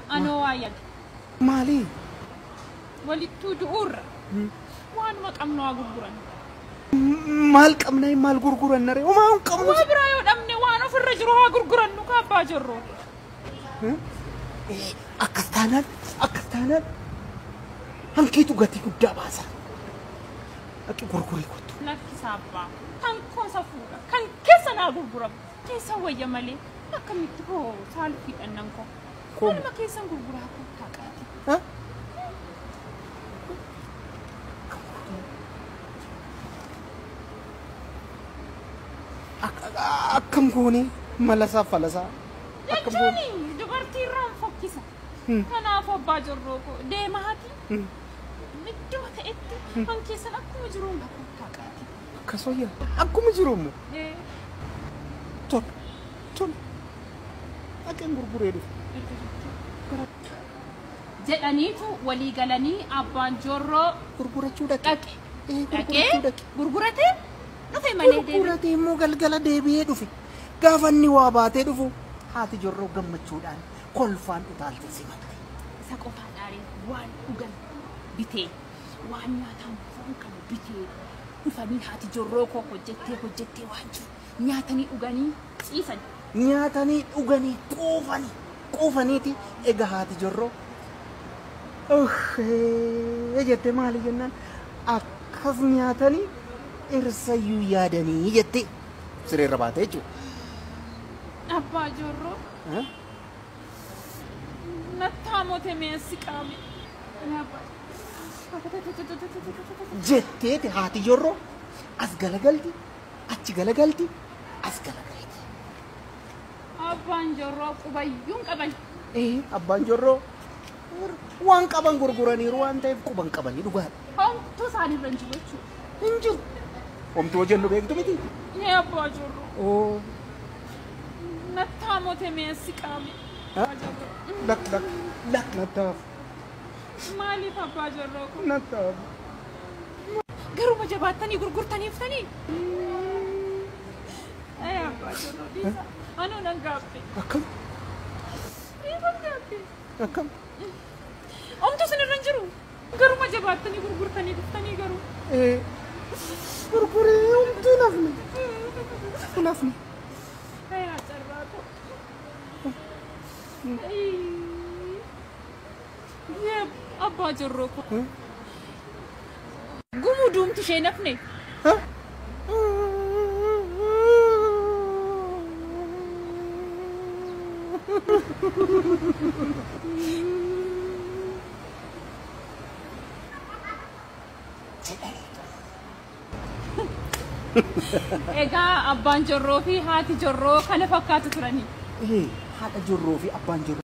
Anoo waa yaada. Maali? Walittuu du'uurra. Waanuma qabnu haa gurgurannu. Maal qabna maal gurguranna ree? Homaa hin qabnu. Waa biraa yoo dhabne waan ofirra jiru haa gurgurannu ka abbaa jirru. Akkas taanaan akkas taanaan hankeetu gatii guddaa baasa. Dhaqi gurgurii kottu. Lakkisa abbaa. Kan koo safuudha. Kan keessa naa gurguramu. Keessa wayya malee akkamitti hoo saalfiidhaan nan koo. Waanuma keessan gurguraa kottaa qaati. Akkam goone malasaa falasaa. Jechuun dubartii irraan fokkisa. Kanaaf abbaa jirroo koo deemaati. Iddoo ta'etti kan keessan akkuma jiruun kottaa qaati. Akkas wayya akkuma jiruun. Tol tol dhaqeen gurguree dhufe. Jedhaniitu walii galanii abbaan jorroo gurgurachuu dhaqe. Dhaqee gurguratee dhufe malee deebi'e. Gurguratee immoo galgala deebi'ee dhufe. Gaafa inni waa baatee dhufu haati jorroo gammachuudhaan kolfaan utaalte simatte. Isa qofaan dhaaree waan dhugan bitee waan nyaataan foon kana bitee dhufanii haati jorroo koo hojjettee hojjettee waan jiru nyaatanii dhuganii ciisan. Nyaatanii dhuganii quufanii quufaniiti egaa haati jorroo jettee maali jennaan akkas nyaatanii irsayyuu yaadanii jettee sireerra baatee jechuudha. Abbaa jorroo. Nattaamote meessi qaame. Jetteeti haati jorroo as galagalti achi galagalti as galagalti. Abbaan jorroo qubayyuun qaban. Abbaan jorroo waan qaban gurguraniiru waan ta'eef quban qabanii dhugaadha. Homtuu isaaniirra hin jiru jechuudha. Hin jiru. Homtuu hojjennu beektu miti. Abbaa jorroo. Nattaamote meessi qaame. Lak lak lak nattaaf. Maaliif abbaa jorroo kun? Nattaaf. Garuma jabaattanii gurgurtaniiftanii? Abbaa jorroo dhiisa. Anuu nan gaabbe. Akkam? Nan gaabbe. Akkam? Homtuu isinirra hin jiru. Garuma jabaattanii gurgurtanii dhuftanii garuu. Gurguree homtuu nafne. Nafne. Carraa koo. Abbaa jorroo koo. Gumuu duumti ishee nafne. Egaa abbaan jorroo fi haati jorroo kana fakkaatu turanii. Haadha jorroo fi abbaan jorroo.